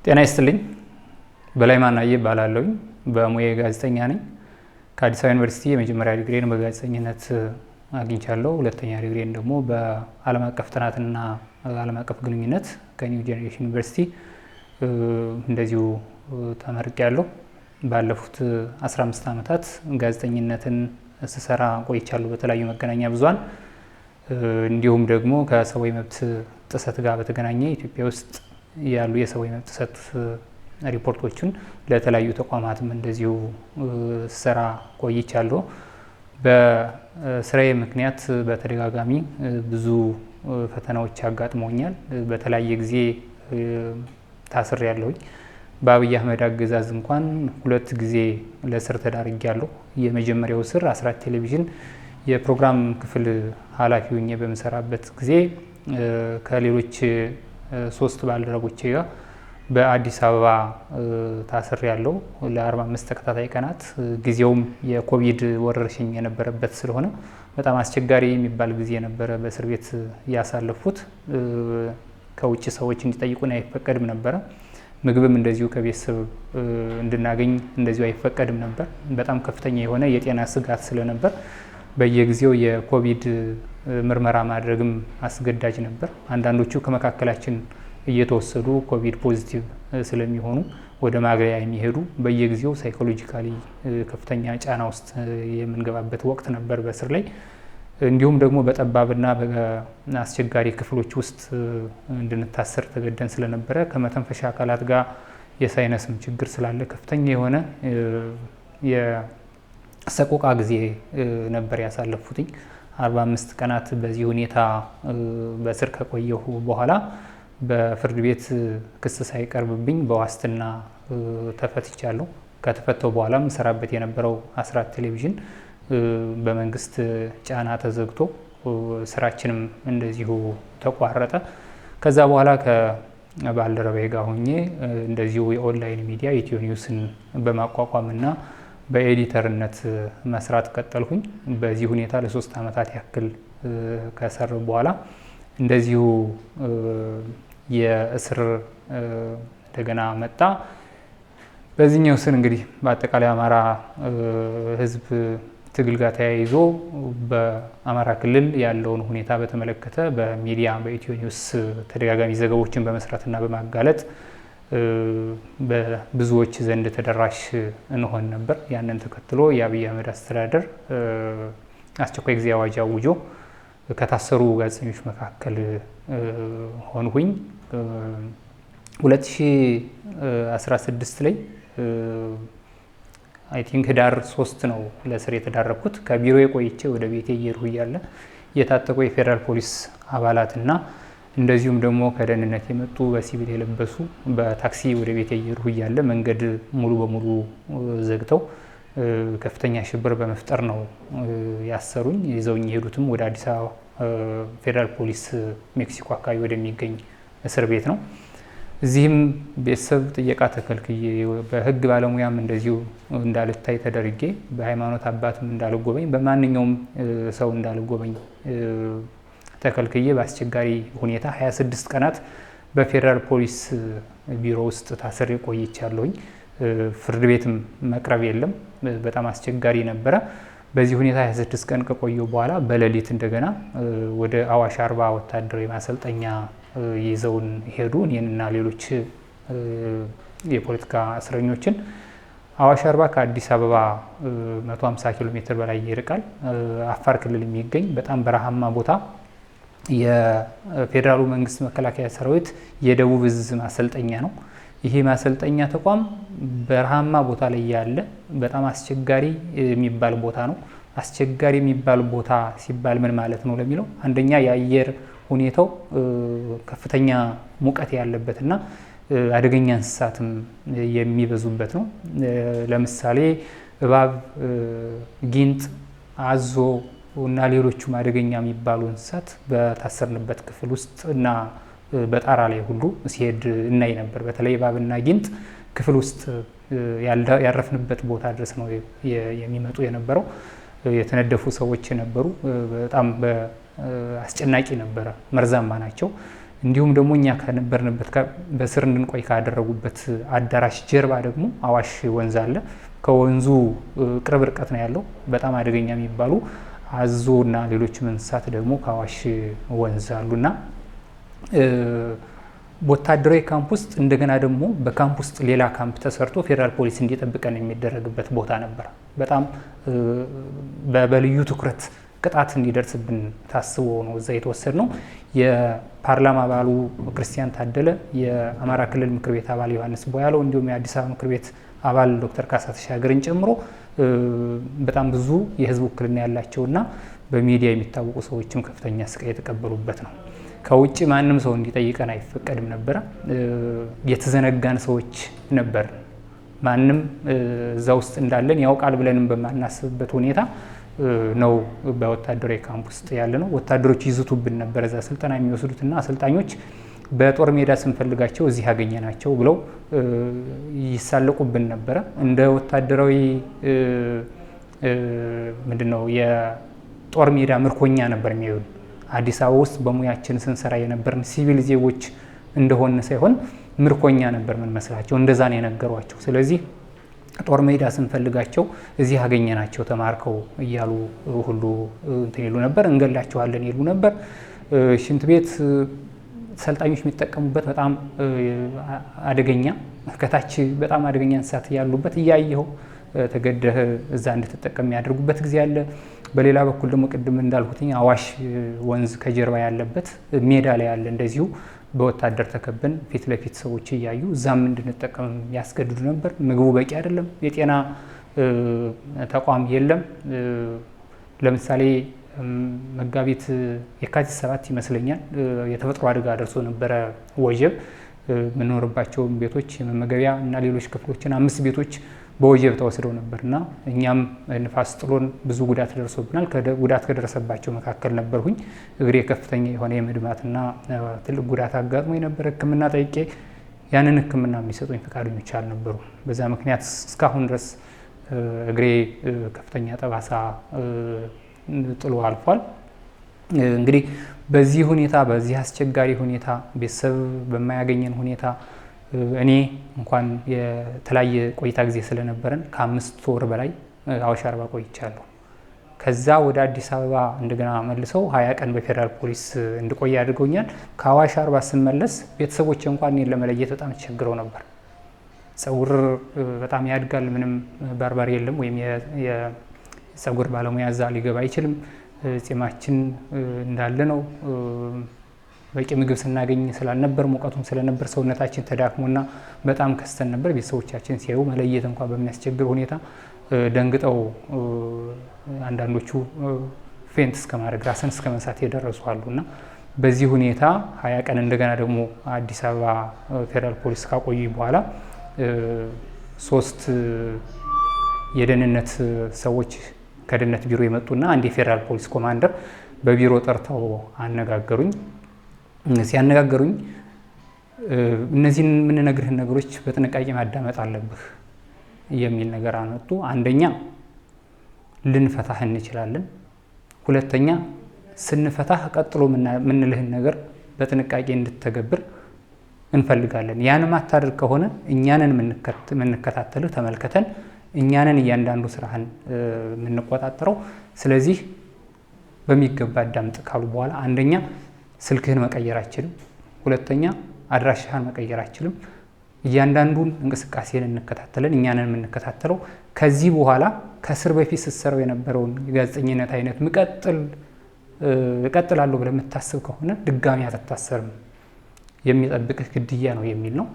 ጤና ይስጥልኝ። በላይ ማናዬ እባላለሁኝ። በሙያዬ ጋዜጠኛ ነኝ። ከአዲስ አበባ ዩኒቨርሲቲ የመጀመሪያ ዲግሪን በጋዜጠኝነት አግኝቻለሁ። ሁለተኛ ዲግሪን ደግሞ በዓለም አቀፍ ጥናትና ዓለም አቀፍ ግንኙነት ከኒው ጄኔሬሽን ዩኒቨርሲቲ እንደዚሁ ተመርቄያለሁ። ባለፉት 15 ዓመታት ጋዜጠኝነትን ስሰራ ቆይቻለሁ በተለያዩ መገናኛ ብዙኃን። እንዲሁም ደግሞ ከሰብአዊ መብት ጥሰት ጋር በተገናኘ ኢትዮጵያ ውስጥ ያሉ የሰብአዊ መብት ጥሰት ሪፖርቶችን ለተለያዩ ተቋማትም እንደዚሁ ስሰራ ቆይቻለሁ። በስራዬ ምክንያት በተደጋጋሚ ብዙ ፈተናዎች አጋጥመውኛል። በተለያየ ጊዜ ታስሬያለሁኝ። በአብይ አህመድ አገዛዝ እንኳን 2 ጊዜ ለእስር ተዳርጌያለሁ። የመጀመሪያው እስር አስራት ቴሌቪዥን የፕሮግራም ክፍል ኃላፊ ሆኜ በምሰራበት ጊዜ ከሌሎች 3 ባልደረቦቼ ጋር በአዲስ አበባ ታስሬያለሁ ለ45 ተከታታይ ቀናት። ጊዜውም የኮቪድ ወረርሽኝ የነበረበት ስለሆነ በጣም አስቸጋሪ የሚባል ጊዜ ነበረ በእስር ቤት ያሳለፍኩት። ከውጭ ሰዎች እንዲጠይቁን አይፈቀድም ነበረ። ምግብም እንደዚሁ ከቤተሰብ እንድናገኝ እንደዚሁ አይፈቀድም ነበር። በጣም ከፍተኛ የሆነ የጤና ስጋት ስለነበር በየጊዜው የኮቪድ ምርመራ ማድረግም አስገዳጅ ነበር። አንዳንዶቹ ከመካከላችን እየተወሰዱ ኮቪድ positive ስለሚሆኑ ወደ ማግለያ የሚሄዱ በየጊዜው psychologically ከፍተኛ ጫና ውስጥ የምንገባበት ወቅት ነበር በእስር ላይ። እንዲሁም ደግሞ በጠባብና በአስቸጋሪ ክፍሎች ውስጥ እንድንታሰር ተገደን ስለነበረ ከመተንፈሻ አካላት ጋር የ sinus ም ችግር ስላለ ከፍተኛ የሆነ የሰቆቃ ጊዜ ነበር ያሳለፍኩትኝ። 45 ቀናት በዚህ ሁኔታ በእስር ከቆየሁ በኋላ በፍርድ ቤት ክስ ሳይቀርብብኝ በዋስትና ተፈትቻለሁ። ከተፈተው በኋላም ሰራበት የነበረው አስራት ቴሌቪዥን በመንግስት ጫና ተዘግቶ ስራችንም እንደዚሁ ተቋረጠ። ከዛ በኋላ ከባልደረባዬ ጋር ሆኜ እንደዚሁ የኦንላይን ሚዲያ ኢትዮ ኒውስን በማቋቋምና በ editor ነት መስራት ቀጠልኩኝ። በዚህ ሁኔታ ለ3 ዓመታት ያክል ከሰራሁ በኋላ እንደዚሁ የእስር እንደገና መጣ። በዚህኛው ስር እንግዲህ በአጠቃላይ አማራ ህዝብ ትግል ጋር ተያይዞ በአማራ ክልል ያለውን ሁኔታ በተመለከተ በሚዲያ በኢትዮ ኒውስ ተደጋጋሚ ዘገቦችን በመስራትና በማጋለጥ በብዙዎች ዘንድ ተደራሽ እንሆን ነበር። ያንን ተከትሎ የአብይ አህመድ አስተዳደር አስቸኳይ ጊዜ አዋጅ አውጆ ከታሰሩ ጋዜጠኞች መካከል ሆንሁኝ። 2016 ላይ I think ህዳር 3 ነው ለእስር የተዳረኩት። ከቢሮዬ ቆይቼ ወደ ቤቴ እየሄድኩ እያለ የታጠቁ የፌደራል ፖሊስ አባላትና እንደዚሁም ደግሞ ከደህንነት የመጡ በሲቪል የለበሱ በታክሲ ወደ ቤቴ እየሄድኩ እያለ መንገድ ሙሉ በሙሉ ዘግተው ከፍተኛ ሽብር በመፍጠር ነው ያሰሩኝ። ይዘውኝ የሄዱትም ወደ አዲስ አበባ ፌደራል ፖሊስ ሜክሲኮ አካባቢ ወደሚገኝ እስር ቤት ነው። እዚህም ቤተሰብ ጥየቃ ተከልክዬ በህግ ባለሙያም እንደዚሁ እንዳልታይ ተደርጌ በሃይማኖት አባትም እንዳልጎበኝ በማንኛውም ሰው እንዳልጎበኝ ተከልክዬ በአስቸጋሪ ሁኔታ 26 ቀናት በፌደራል ፖሊስ ቢሮ ውስጥ ታስሬ ቆይቻለሁኝ። ፍርድ ቤትም መቅረብ የለም፣ በጣም አስቸጋሪ ነበረ። በዚህ ሁኔታ 26 ቀን ከቆየሁ በኋላ በሌሊት እንደገና ወደ አዋሽ አርባ ወታደራዊ ማሰልጠኛ ይዘውን ሄዱ፣ እኔንና ሌሎች የፖለቲካ እስረኞችን። አዋሽ አርባ ከአዲስ አበባ 150 ኪሎ ሜትር በላይ ይርቃል። አፋር ክልል የሚገኝ በጣም በረሃማ ቦታ የፌደራሉ መንግስት መከላከያ ሰራዊት የደቡብ እዝ ማሰልጠኛ ነው። ይሄ ማሰልጠኛ ተቋም በረሃማ ቦታ ላይ ያለ በጣም አስቸጋሪ የሚባል ቦታ ነው። አስቸጋሪ የሚባል ቦታ ሲባል ምን ማለት ነው ለሚለው፣ አንደኛ የአየር ሁኔታው ከፍተኛ ሙቀት ያለበትና አደገኛ እንስሳትም የሚበዙበት ነው። ለምሳሌ እባብ፣ ጊንጥ፣ አዞ እና ሌሎቹም አደገኛ የሚባሉ እንስሳት በታሰርንበት ክፍል ውስጥ እና በጣራ ላይ ሁሉ ሲሄድ እናይ ነበር። በተለይ እባብና ጊንጥ ክፍል ውስጥ ያረፍንበት ቦታ ድረስ ነው የሚመጡ የነበረው። የተነደፉ ሰዎች ነበሩ። በጣም አስጨናቂ ነበረ። መርዛማ ናቸው። እንዲሁም ደግሞ እኛ ከነበርንበት በስር እንድንቆይ ካደረጉበት አዳራሽ ጀርባ ደግሞ አዋሽ ወንዝ አለ። ከወንዙ ቅርብ ርቀት ነው ያለው። በጣም አደገኛ የሚባሉ አዞ እና ሌሎችም እንስሳት ደግሞ ከአዋሽ ወንዝ አሉና ወታደራዊ ካምፕ ውስጥ እንደገና ደግሞ በካምፕ ውስጥ ሌላ ካምፕ ተሰርቶ ፌዴራል ፖሊስ እንዲጠብቀን የሚደረግበት ቦታ ነበር። በጣም በልዩ ትኩረት ቅጣት እንዲደርስብን ታስቦ ነው እዛ የተወሰድ ነው። የፓርላማ አባሉ ክርስቲያን ታደለ፣ የአማራ ክልል ምክር ቤት አባል ዮሐንስ ቦያለው እንዲሁም የአዲስ አበባ ምክር ቤት አባል ዶክተር ካሳ ተሻገርን ጨምሮ በጣም ብዙ የህዝብ ውክልና ያላቸውና በሚዲያ የሚታወቁ ሰዎችም ከፍተኛ ስቃይ የተቀበሉበት ነው። ከውጭ ማንም ሰው እንዲጠይቀን አይፈቀድም ነበረ። የተዘነጋን ሰዎች ነበር። ማንም እዛ ውስጥ እንዳለን ያውቃል ብለንም በማናስብበት ሁኔታ ነው በወታደራዊ ካምፕ ውስጥ ያለ ነው። ወታደሮች ይዝቱብን ነበር እዛ ስልጠና የሚወስዱትና አሰልጣኞች በጦር ሜዳ ስንፈልጋቸው እዚህ ያገኘናቸው ብለው ይሳለቁብን ነበረ። እንደ ወታደራዊ ምንድነው የጦር ሜዳ ምርኮኛ ነበር የሚያዩን። አዲስ አበባ ውስጥ በሙያችን ስንሰራ የነበርን ሲቪል ዜጎች እንደሆን ሳይሆን ምርኮኛ ነበር ምን መስላቸው፣ እንደዛ ነው የነገሯቸው። ስለዚህ ጦር ሜዳ ስንፈልጋቸው እዚህ ያገኘናቸው ተማርከው እያሉ ሁሉ እንትን ይሉ ነበር፣ እንገላቸዋለን ይሉ ነበር። ሽንት ቤት ሰልጣኞች የሚጠቀሙበት በጣም አደገኛ፣ ከታች በጣም አደገኛ እንስሳት ያሉበት እያየኸው ተገደህ እዛ እንድትጠቀም የሚያደርጉበት ጊዜ አለ። በሌላ በኩል ደግሞ ቅድም እንዳልኩትኝ አዋሽ ወንዝ ከጀርባ ያለበት ሜዳ ላይ ያለ እንደዚሁ በወታደር ተከበን ፊት ለፊት ሰዎች እያዩ እዛም እንድንጠቀም ያስገድዱ ነበር። ምግቡ በቂ አይደለም። የጤና ተቋም የለም። ለምሳሌ መጋቢት የካቲት 7 ይመስለኛል የተፈጥሮ አደጋ ደርሶ ነበረ። ወጀብ የምንኖርባቸውን ቤቶች የመመገቢያ እና ሌሎች ክፍሎችን 5 ቤቶች በወጀብ ተወስደው ነበርና እኛም ንፋስ ጥሎን ብዙ ጉዳት ደርሶብናል። ጉዳት ከደረሰባቸው መካከል ነበርኩኝ። እግሬ ከፍተኛ የሆነ የመድማትና ትልቅ ጉዳት አጋጥሞ የነበረ ሕክምና ጠይቄ ያንን ሕክምና የሚሰጡኝ ፈቃደኞች አልነበሩ። በዛ ምክንያት እስካሁን ድረስ እግሬ ከፍተኛ ጠባሳ ጥሎ አልፏል። እንግዲህ በዚህ ሁኔታ፣ በዚህ አስቸጋሪ ሁኔታ፣ ቤተሰብ በማያገኘን ሁኔታ እኔ እንኳን የተለያየ ቆይታ ጊዜ ስለነበረን ከ5 ወር በላይ አዋሽ አርባ ቆይቻለሁ። ከዛ ወደ አዲስ አበባ እንደገና መልሰው 20 ቀን በፌዴራል ፖሊስ እንድቆይ አድርገውኛል። ከአዋሽ አርባ ስመለስ ቤተሰቦቼ እንኳን እኔን ለመለየት በጣም ተቸግረው ነበር። ጸጉር በጣም ያድጋል፣ ምንም ባርባር የለም ወይም የጸጉር ባለሙያ እዛ ሊገባ አይችልም። ጺማችን እንዳለ ነው። በቂ ምግብ ስናገኝ ስላልነበር፣ ሙቀቱም ስለነበር ሰውነታችን ተዳክሞና በጣም ከስተን ነበር። ቤተሰቦቻችን ሲያዩ መለየት እንኳን በሚያስቸግር ሁኔታ ደንግጠው አንዳንዶቹ faint እስከ ማድረግ፣ ራስን እስከ መሳት የደረሱ አሉና በዚህ ሁኔታ 20 ቀን እንደገና ደግሞ አዲስ አበባ ፌዴራል ፖሊስ ካቆዩ በኋላ 3 የደህንነት ሰዎች ከደህንነት ቢሮ የመጡና አንድ የፌዴራል ፖሊስ ኮማንደር በቢሮ ጠርተው አነጋገሩኝ። ሲያነጋገሩኝ እነዚህን የምንነግርህን ነገሮች በጥንቃቄ ማዳመጥ አለብህ የሚል ነገር አመጡ። አንደኛ ልንፈታህ እንችላለን። ሁለተኛ ስንፈታህ ቀጥሎ የምንልህን ነገር በጥንቃቄ እንድትተገብር እንፈልጋለን። ያን ማታደርግ ከሆነ እኛንን የምንከታተልህ፣ ተመልከተን እኛንን እያንዳንዱ ስራህን የምንቆጣጠረው። ስለዚህ በሚገባ አዳምጥ ካሉ በኋላ አንደኛ ስልክህን መቀየር አችልም፣ ሁለተኛ አድራሻህን መቀየር አችልም። እያንዳንዱን እንቅስቃሴን እንከታተለን፣ እኛንን የምንከታተለው። ከዚህ በኋላ ከስር በፊት ስትሰራው የነበረውን የጋዜጠኝነት አይነት ምቀጥል እቀጥላለሁ ብለህ የምታስብ ከሆነ ድጋሚ አትታሰርም፣ የሚጠብቅህ ግድያ ነው የሚል ነው።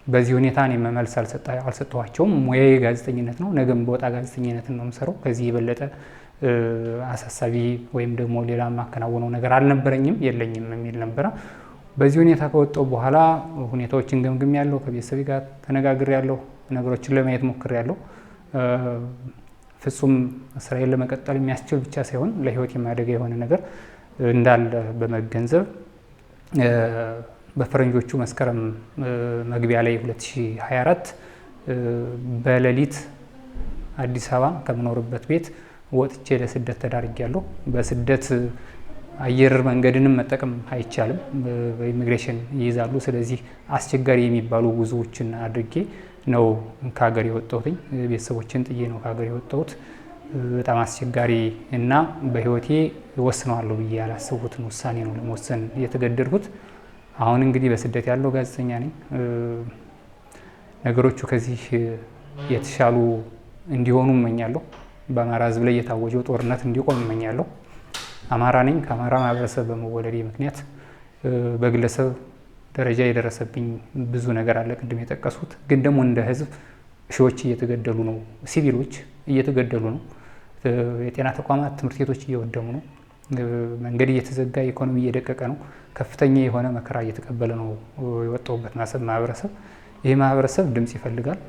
በዚህ ሁኔታ እኔ መልስ አልሰጠኋቸውም። ሙያዬ ጋዜጠኝነት ነው። ነገም በወጣ ጋዜጠኝነትን ነው የምሰራው። ከዚህ የበለጠ አሳሳቢ ወይም ደግሞ ሌላ የማከናወነው ነገር አልነበረኝም፣ የለኝም የሚል ነበረ። በዚህ ሁኔታ ከወጣሁ በኋላ ሁኔታዎችን ገምግሜያለሁ። ከቤተሰቤ ጋር ተነጋግሬያለሁ። ነገሮችን ለማየት ሞክሬያለሁ። ፍጹም ስራዬን ለመቀጠል የሚያስችል ብቻ ሳይሆን ለህይወት የማደጋ የሆነ ነገር እንዳለ በመገንዘብ በፈረንጆቹ መስከረም መግቢያ ላይ 2024 በሌሊት አዲስ አበባ ከምኖርበት ቤት ወጥቼ ለስደት ተዳርጌያለሁ። በስደት አየር መንገድንም መጠቀም አይቻልም፣ በኢሚግሬሽን ይይዛሉ። ስለዚህ አስቸጋሪ የሚባሉ ጉዞዎችን አድርጌ ነው ከሀገር የወጣሁትኝ። ቤተሰቦችን ጥዬ ነው ከሀገር የወጣሁት። በጣም አስቸጋሪ እና በሕይወቴ ወስነዋለሁ ብዬ ያላሰብኩትን ውሳኔ ነው ለመወሰን የተገደድኩት። አሁን እንግዲህ በስደት ያለው ጋዜጠኛ ነኝ። ነገሮቹ ከዚህ የተሻሉ እንዲሆኑ እመኛለሁ። በአማራ ሕዝብ ላይ የታወጀው ጦርነት እንዲቆም እመኛለሁ። አማራ ነኝ። ከአማራ ማህበረሰብ በመወለዴ ምክንያት በግለሰብ ደረጃ የደረሰብኝ ብዙ ነገር አለ፣ ቅድም የጠቀሱት። ግን ደግሞ እንደ ህዝብ ሺዎች እየተገደሉ ነው፣ ሲቪሎች እየተገደሉ ነው። የጤና ተቋማት፣ ትምህርት ቤቶች እየወደሙ ነው። መንገድ እየተዘጋ፣ ኢኮኖሚ እየደቀቀ ነው። ከፍተኛ የሆነ መከራ እየተቀበለ ነው የወጣሁበት ማህበረሰብ። ይህ ማህበረሰብ ድምፅ ይፈልጋል።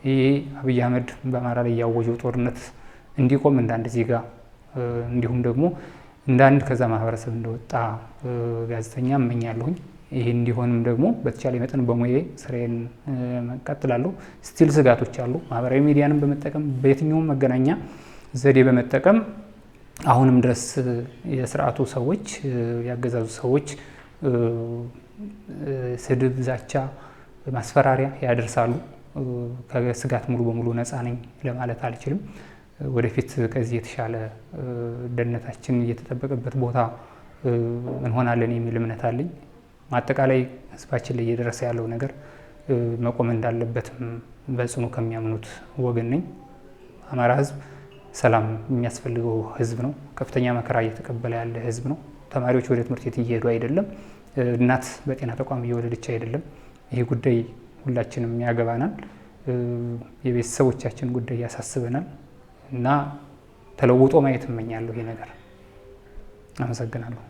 ይህ አብይ አህመድ በአማራ ላይ ያወጀው ጦርነት እንዲቆም እንደ አንድ ዜጋ እንዲሁም ደግሞ እንደ አንድ ከዛ ማህበረሰብ እንደወጣ ጋዜጠኛ እመኛለሁኝ። ይህ እንዲሆንም ደግሞ በተቻለ መጠን በሙያዬ ስራዬን እቀጥላለሁ። Still ስጋቶች አሉ። ማህበራዊ ሚዲያንም በመጠቀም፣ በየትኛውም መገናኛ ዘዴ በመጠቀም አሁንም ድረስ የስርዓቱ ሰዎች፣ ያገዛዙ ሰዎች ስድብ፣ ዛቻ፣ ማስፈራሪያ ያደርሳሉ። ከስጋት ሙሉ በሙሉ ነፃ ነኝ ለማለት አልችልም። ወደፊት ከዚህ የተሻለ ደህንነታችን እየተጠበቀበት ቦታ እንሆናለን የሚል እምነት አለኝ። አጠቃላይ ህዝባችን ላይ እየደረሰ ያለው ነገር መቆም እንዳለበትም በጽኑ ከሚያምኑት ወገን ነኝ። አማራ ህዝብ ሰላም የሚያስፈልገው ህዝብ ነው። ከፍተኛ መከራ እየተቀበለ ያለ ህዝብ ነው። ተማሪዎች ወደ ትምህርት ቤት እየሄዱ አይደለም። እናት በጤና ተቋም እየወለደች አይደለም። ይሄ ጉዳይ ሁላችንም ያገባናል። የቤተሰቦቻችን ጉዳይ ያሳስበናል እና ተለውጦ ማየት እመኛለሁ ይሄ ነገር። አመሰግናለሁ።